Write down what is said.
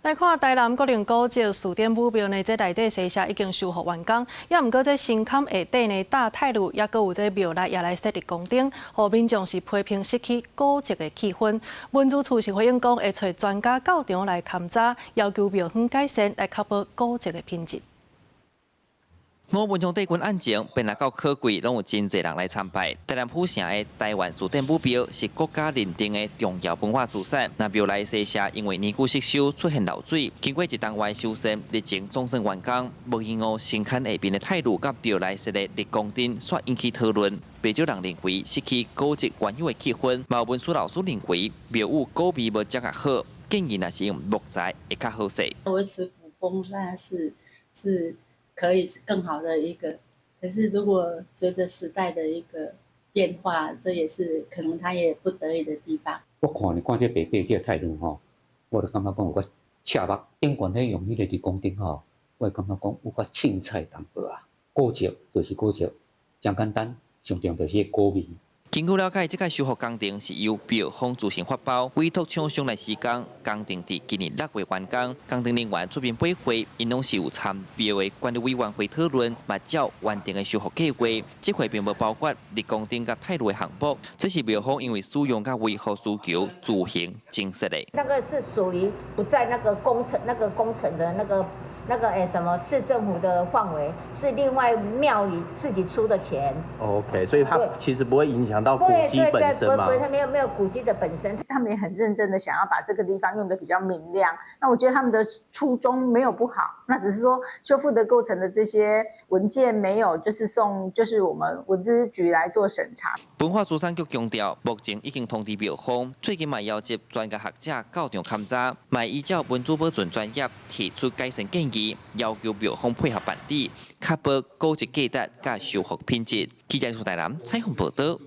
來看台南國定古蹟士典武廟呢，這內底西舍已經修復完工，也毋過這神龕下底呢搭太魯，猶閣有這廟內也來設日光燈，予民眾是批評失去古蹟的氣氛。文資處是回應講，會揣專家到場來勘查，要求廟方改善來確保古蹟的品質。五文昌帝君案前，本來到考季，攏有真濟人來參拜。台南府城的台灣士典武廟是國家認定的重要文化資產。那廟內西舍因為年久失修出現漏水，經過一冬外修繕，日前總算完工。無閒哦，神龕下面的太魯佮廟內設的日光燈，煞引起討論。不少人認為失去古蹟原有的氣氛，嘛有文史老師認為廟宇古味無遮較好，建議若是用木材會較好勢。維持古風，那是可以是更好的一個，可是如果隨着時代的一個變化，這也是可能他也不得已的地方。我看你看這白白這個態度吼，我就感覺講有較赤目。頂懸咧用彼個日光燈吼，我會感覺講有較凊彩淡薄仔。古蹟就是古蹟，誠簡單，上重要就是古味。根據了解，這個修復工程是由廟方自行發包，委託廠商來施工。工程佇今年6月完工，工程人員出面拜會，𪜶攏是有參廟的管理委員會討論，嘛照原定的修復計劃。這回並無包括日光燈佮太魯的項目，這是廟方因為使用佮維護需求自行增設的。那個是屬於不在那個工程、那個工程的那個什麼市政府的範圍，是另外廟裡自己出的錢。 OK，所以它其實不會影響到古蹟本身嗎？不會，它沒有古蹟的本身。他們也很認真的想要把這個地方用得比較明亮。那我覺得他們的初衷沒有不好，那只是說修復的過程的這些文件沒有，就是送，就是我們文資局來做審查。文化資產局強調，目前已經通知廟方，最近嘛邀集專家學者到場勘查，嘛依照文資保存專業提出改善建議，要求廟方配合辦理，確保古蹟價值佮修復品質。記者台南採訪報道。